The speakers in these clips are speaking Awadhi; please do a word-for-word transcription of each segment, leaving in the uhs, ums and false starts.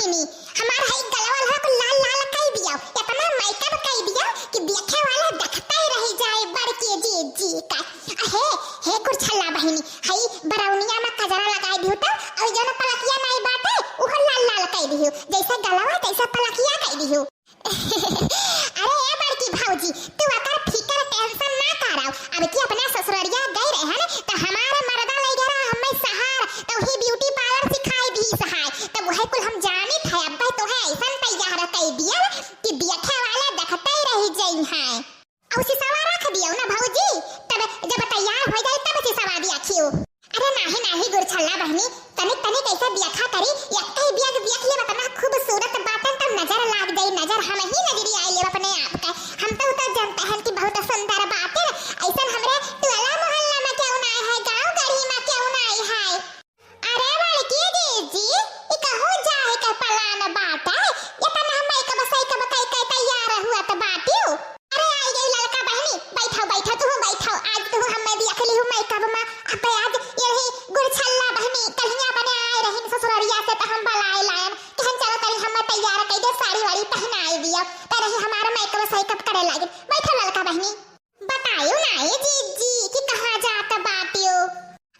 हमार हई गलवा लहक लाल लाल कई दियो, इतना मेकअप कई दियो कि देखे वाला देखते रह जाए बड़की जीजी का। हे, हे गुरछल्ला बहिनी, हई बरौनिया में कजरा लगाई दियो तो, और जौन पलकिया नाई बाटे, उहो लाल लाल कई दियो, जैसे गलवा तैसे पलकिया कई दियो। अरे ए बड़की भौजी, तू अकर फिकर tension ना कराओ। अब की अपना ससुररिया गई रहे हन, त हमारे मरदा लई गए रहा हमें सहार, त वही beauty parlour सिखाई दी सहाय। तब वही कुल हम जानित है, अब तो है ऐसन तैयार कई दिया कि देखे वाले देखते ही रह जाई हैं। और सिसवा रख दियो ना भौजी, तब जब तैयार हो जाए तब सिसवा दिया खियो। अरे नाही, नाही गुरछल्ला बहिनी, तनिक, तनिक ऐसा बियखा करी, एक ही बियख बियख लेब, इतना खूबसूरत बाटन, तब नजर लाग जाई, नजर हम ही नजरी आई लेब अपने आप के। हम तो, तो जानते हैं कि बहुत सुंदर बाटन, ऐसन हमरे टोला मोहल्ला में क्यों ना है, गाँव गढ़ी में क्यों ना है। अरे बड़की जीजी, ई कहूँ जाए के plan बाटे, इतना मेकअप सेकअप कई के तैयार हुआ त बाटियो। अरे आई गई ललका बहिनी, बैठो, बैठो, तू बैठो, आज तू हमें देख ली हूँ मेकअप में। अब आज यही गुरछल्ला बहिनी कहिया बने आए रहिन ससुररिया से, त हम बलाए लायन, कहन चलो तनी हमें तैयार कई दे, साड़ी वाड़ी पहनाए दियो, त रही हमारा मेकअप सेकअप करे लागिन। बैठो ललका बहिनी। बतायो ना ए जीजी कि कहाँ जात बाटियो?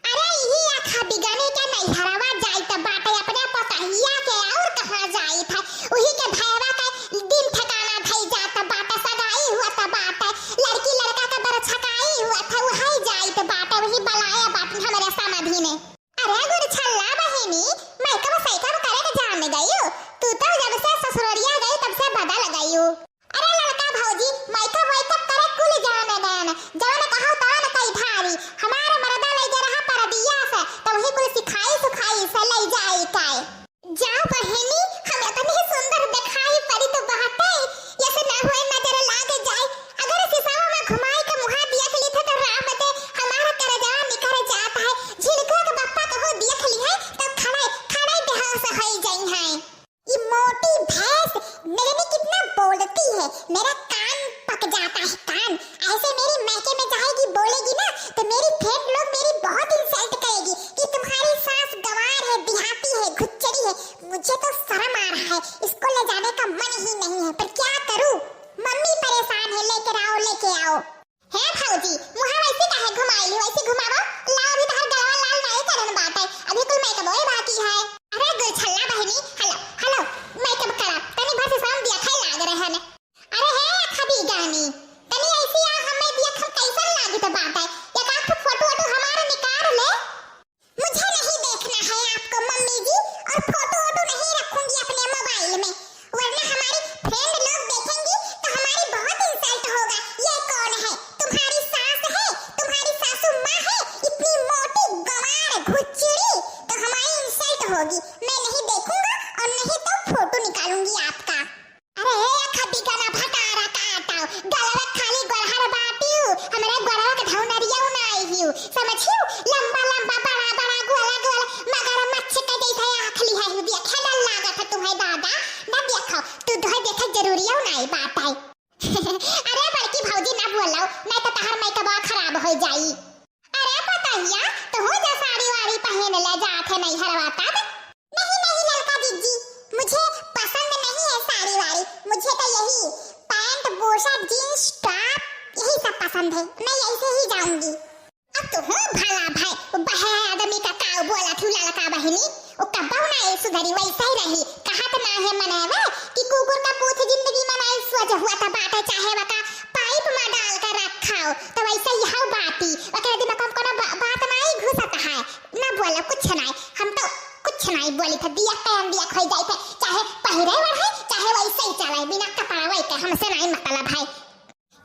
अरे इही आखा बिगने के नैहरवा जाइत बाटे अपने पतहिया के, और कहाँ जाइत है? उही के भयवा के दिन ठिकाना धई जात बाटे, सगाई हुआ त बाटे, लड़की लड़का के बरछकाई हुआ था, वही जाइत बाटे, वही बलाया बाटे हमरे समधी ने। अरे गुरछल्ला बहिनी, मेकअप सेकअप करे के जान गयो, तू तो जब से ससुररिया गई तब से बदल गयो। अरे ललका भौजी, मेकअप वेकअप करे कुल जान गन, जवन कहो तवन कई धारी। हमार मरदा लई गए रहा परदिया से, त वही कुल सिखाई सुखाई से लई जाई काए। जा बहिनी, हम इतनी सुंदर दिखाई पड़ी तो बाटे, यस ना होए नजर लाग जाए। अगर सिसवा में घुमाई के मुहा दिया के लिखे तो राम दे, हमारा करजवा निकर जात है। झिनकुआ के बप्पा कहो देख ली है, तो खड़े, खड़े बेहोश होई जाई हैं। ये मोटी भैंस मेरे में कितना बोलती है, मेरा कान पक जाता है, कान। ऐसे मेरी मैके में जाएगी, बोलेगी ना, तो मेरी friend लोग मेरी बहुत insult करेगी कि तुम्हारी सास गंवार है, देहाती है, घुच्चड़ी है। मुझे तो शर्म आ रहा है, इसको ले जाने का मन ही नहीं है, पर क्या करूँ, मम्मी परेशान है, लेकर आओ, लेके आओ। हे भौजी, मुहा वैसे काहे घुमाई, वैसे घुमावा, लाओ अभी तहार गलवा लाल नाई करन बाटे, अभी कुल मेकअप होए बाकी है। अरे गुरछल्ला बहिनी, हेलो, हेलो, मेकअप करा, तनी भर से साम दिया खाए लाग रहे हैं। अरे हे अखा बिगानी, तनी ऐसी आ हमें दिया हम कैसन लागित बाटे, एक आध फोटो वोटो हमारा निकाल ले। मुझे नहीं देखना है आपको मम्मी जी, और फोटो वोटो नहीं रखूंगी अपने मोबाइल में, वरना हमारी friend लोग देखेंगी तो हमारी बहुत insult होगा। ये कौन है? तुम्हारी सास है? तुम्हारी सासू माँ है? इतनी मोटी गंवार घुचड़ी, तो हमारी insult होगी। मैं नहीं देखूंगा और नहीं तो फोटो निकालूंगी आपका। अरे ए अखा बिगाना भतारा काटाओ, गलवा खाली गोरहर बाटियो, हमरे गोरवा के धौनरिया उनाई हियो, समझियो? लंबा लंबा, बड़ा बड़ा, गोला गोला, मगरमच्छ के जैसे आँख लिहा हियो, देखे डर लागत है तुम्हें दादा, ना देखो, तू दोहे देखे जरूरिया उनाई बाटे। अरे बड़की भौजी ना बोलो, नहीं तो तहार मेकअप खराब हो जाई। अरे पतहिया, तू जा साड़ी वाड़ी पहन ले, जात है नैहरवा तब। नहीं, नहीं ललका जीजी, मुझे पसंद नहीं है साड़ी वाड़ी, मुझे तो यही पैंट, बुशर्ट, जींस, टॉप, यही सब पसंद है, मैं ऐसे ही जाऊंगी। अब तू हूँ भला भाई, वो बहरा आदमी का काऊ बोला थू ललका बहिनी, वो कब्बो ना सुधरी, वैसे ही रही, कहत ना है मने वे कि कुकुर का पूछ जिंदगी में नाई सोज हुआ था बाटे, चाहे वका पाइप में डाल कर रखाओ, तो वैसे ही हव बाटी, ओकरे दिमाग में कोनो बा-, बात नाई घुसत है, ना बोलो कुछ नाई, हम तो कुछ नाई बोली थे, दिया कायम दिया खोई जाई थे, चाहे पहिरे ओढ़े, चाहे वैसे ही चले, बिना कपड़ा वही के हमसे नाई मतलब है।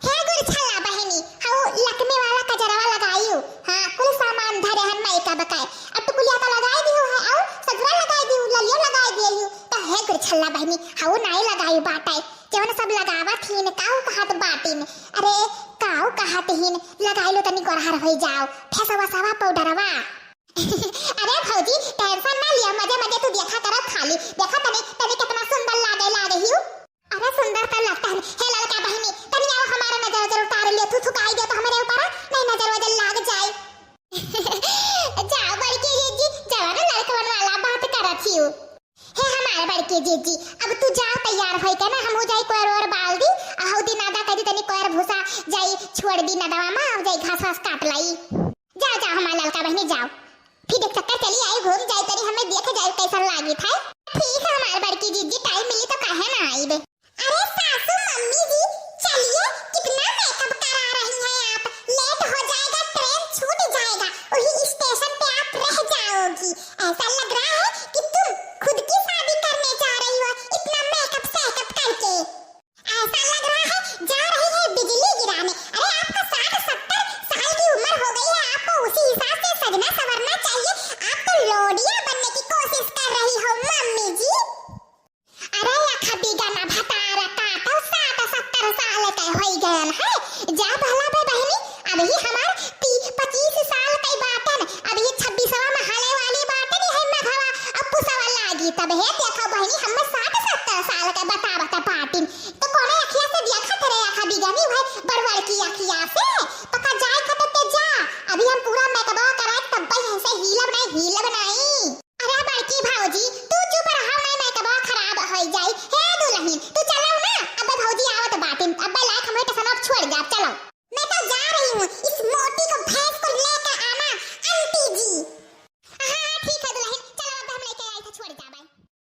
हे गुरछल्ला बहिनी, हऊ लकमे वाला कजरवा लगाइयो। हाँ, कुल सामान धरे हन मेकअप के। अब टिकुलिया तो लगाई दियो है, आउ सजरा लगाई दियो, ललियो लगाई दियो। तो हे गुरछल्ला बहिनी, हऊ नाई लगाई बाटे। जवन सब लगावत हीन, काऊ कहत बाटिन। अरे, काऊ कहत हीन, लगाई लो तनी गोरहर होई जाओ। फेसवा सवा पाउडरवा। अरे भौजी, tension ना लिया, मजे मजे तू देखा करब खाली। देखा तनी, तनी कितना सुंदर लागे, लागे हियो। अरे सुंदर तो लगता है। हे ललका बहिनी, तनी आओ हमारा नजर नजर उतार ले, थू थुकाई दे तो हमारे ऊपर नहीं नजर वजर लाग जाए। जाओ बड़की जीजी, जवान लड़कवन वाला बात करत हियो। हे हम अरे बड़की जीजी, अब तू जाओ तैयार होई के ना, हमहू जाई कोयर ओर बाल दी, अहू दिन आदा करी तनी कोयर भूसा जाई छोड़ दी नदवा मा, अब जाई घास वास काट लाई। जा जा हमार ललका बहिनी जाओ, फिर एक चक्कर चली आई, घूम जाई तनी, हमें देख जाई कैसन लागी था। ठीक है हमार बड़की जीजी, टाइम मिली तो काहे ना आईबे। अरे सासू मम्मी जी, चलिए, कितना मेकअप करा रही हैं आप, लेट हो जाएगा, ट्रेन छूट जाएगा, वही स्टेशन पे आप रह जाओगी। ऐसा लग रहा है कि तुम खुद की शादी करने जा रही हो, इतना मेकअप सेकअप करके। ऐसा लग रहा है जा रही है बिजली गिराने। अरे आपका साठ सत्तर साल की उम्र हो गई है, आपको उसी हिसाब से सजना संवरना चाहिए। आप तो लोडिया बनने की कोशिश कर रही हो मम्मी जी। अरे अखा बिगना भतार काटो, साठ सत्तर साल के होई गयन है। जा भला बे बहिनी, अबही हमार ती-, पच्चीस साल के बाटन, अबही छब्बीसवा में हाले वाली बाटन, यही मघवा अब पुसवा लागी, तब हे देखो बहिनी, हम साठ सत्तर साल के बतावा